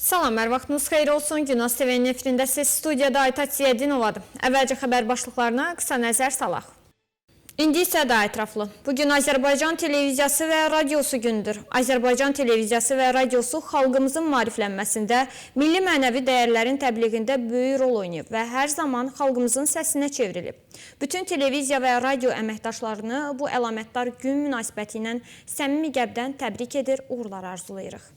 Salam, hər vaxtınız xeyir olsun. Günas TV-nin efirində siz studiyada Aytaç Ziyəddinovadır. Əvvəlcə xəbər başlıqlarına qısa nəzər salaq. İndi isə daha ətraflı. Bugün Azərbaycan televiziyası və radiosu gündür. Azərbaycan televiziyası və radiosu xalqımızın maariflənməsində, milli mənəvi dəyərlərin təbliğində böyük rol oynayıb və hər zaman xalqımızın səsinə çevrilib. Bütün televiziya və radio əməkdaşlarını bu əlamətdar gün münasibəti ilə səmimi qəlbdən təbrik edir, uğurlar arzulayırıq.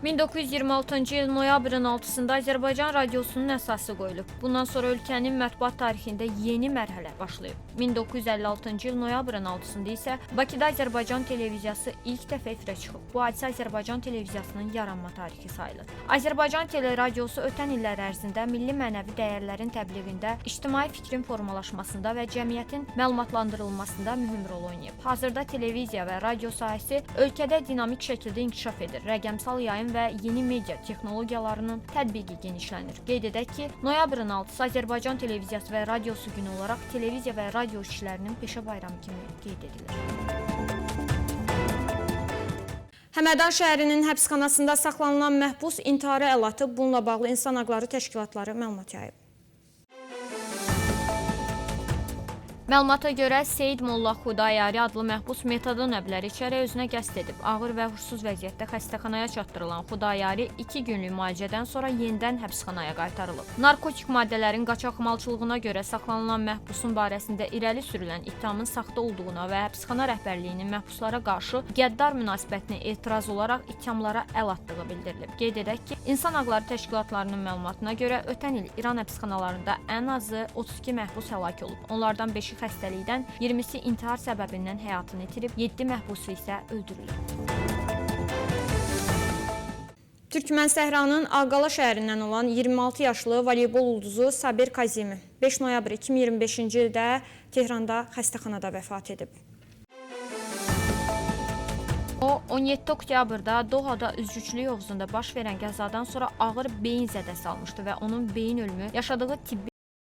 1926-cı il noyabrın 6-sında Azərbaycan radiosunun əsası qoyulub. Bundan sonra ölkənin mətbuat tarixində yeni mərhələ başlayıb. 1956-cı il noyabrın 6-sında isə Bakıda Azərbaycan televiziyası ilk dəfə efirə çıxıb. Bu hadisə Azərbaycan televiziyasının yaranma tarixi sayılır. Azərbaycan teleradiosu ötən illər ərzində milli mənəvi dəyərlərin təbliğində, ictimai fikrin formalaşmasında və cəmiyyətin məlumatlandırılmasında mühüm rol oynayıb. Hazırda televiziya və radio sahəsi ölkədə dinamik şəkildə inkişaf edir. Rəqəmsal yayım və yeni media texnologiyalarının tətbiqi genişlənir. Qeyd edək ki, noyabrın 6-sı Azərbaycan televiziyası və radiosu günü olaraq televiziya və radio işçilərinin peşə bayramı kimi qeyd edilir. Həmədan şəhərinin həbsxanasında saxlanılan məhbus intihara əl atıb. Bununla bağlı insan haqları təşkilatları məlumat yayıb. Məlumata görə Seyid Molla Xudayari adlı məhbus metadon əbləri içərək özünə qəsd edib. Ağır və huşsuz vəziyyətdə xəstəxanaya çatdırılan Xudayari 2 günlük müalicədən sonra yenidən həbsxanaya qaytarılıb. Narkotik maddələrin qaçaqmalçılığına görə saxlanılan məhbusun barəsində irəli sürülən ittihamın saxta olduğuna və həbsxana rəhbərliyinin məhbuslara qarşı qəddar münasibətinə etiraz olaraq ittihamlara əl atdığı bildirilib. Qeyd edək ki, İnsan haqları təşkilatlarının məlumatına görə ötən il İran həbsxanalarında ən azı 32 məhbus həlak olub. Onlardan 5-i xəstəlikdən, 20-si intihar səbəbindən həyatını itirib, 7 məhbusu isə öldürülüb. Türkmən Səhranın Ağqala şəhərindən olan 26 yaşlı voleybol ulduzu Sabir Kazimi 5 noyabr 2025-ci ildə Tehranda xəstəxanada vəfat edib. O 17 oktyabrda Dohada üzgüçülük hovuzunda baş verən qəzadan sonra ağır beyin zədəsi almışdı və onun beyin ölümü yaşadığı tibbi